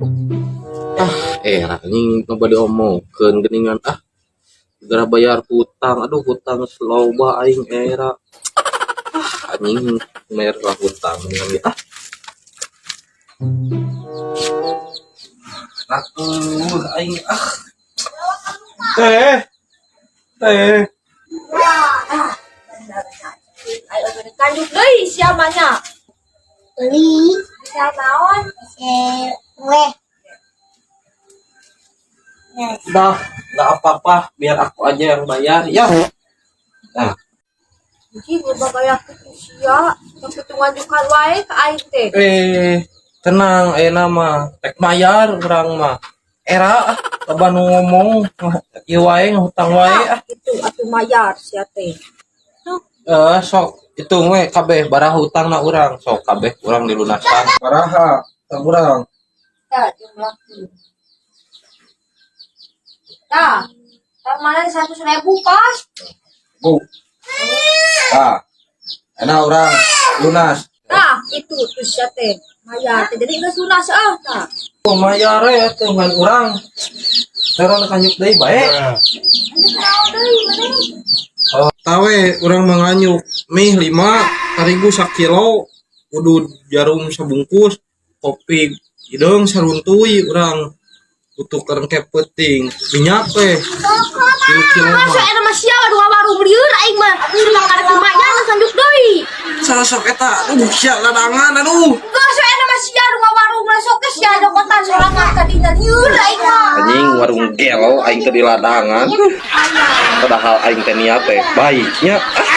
Ah, era anjing, loba diomongkeun geuningan ah. Gara bayar hutang, aduh, hutang geus loba aing, era. Ah, anjing, bayar lah hutang geuningan ge ah. Atuh aing ah. Teh. Teh. Ah, ayo kanjuk deui sia mah nya. Beli. Sia naon? Cewek. Dah, nggak apa-apa, biar aku aja yang bayar ya. Nah, Ji, loba gaya kitu sia. Tapi nganjukan wae ka aing teh. Eh, tenang, ayeuna mah rek mayar urang mah. Era ah, loba nu ngomong ieu wae, ngahutang wae ah. Itu atuh mayar sia teh. Eh, sok hitung we kabeh baraha hutangna urang, sok kabeh urang dilunasan. Baraha hutang urang? Tah, jumlahkeun. Tah, tah mana 100.000 pas. Bu. Tah. Enak urang lunas. Tah, itu tuh sia teh. Mayar teh jadi geus lunas ah, tah. Oh, mayar we atuh ngan urang. Terus kanjuk deui bae. Anjuk naon deui maneh? Oh, tawe urang mah nganyuk mie 5, terigu sakilo, udud jarum sabungkus, kopi hideung saruntuy urang butuh kerengkep peuting, minyak teh 3 kilo Masa mah. Eta mah sia dua warung lieur aing mah. Sudah kada kumayan nganjuk deui. Salah sok eta, aduh, sia ladangan, aduh. Geus we eta mah sia dua warung mah, sok geus sia jokotan sorangan tadinya lieur aing mah. Anjing, warung gelo aing teh di ladangan. Padahal aing teh niat teh baiknya ah.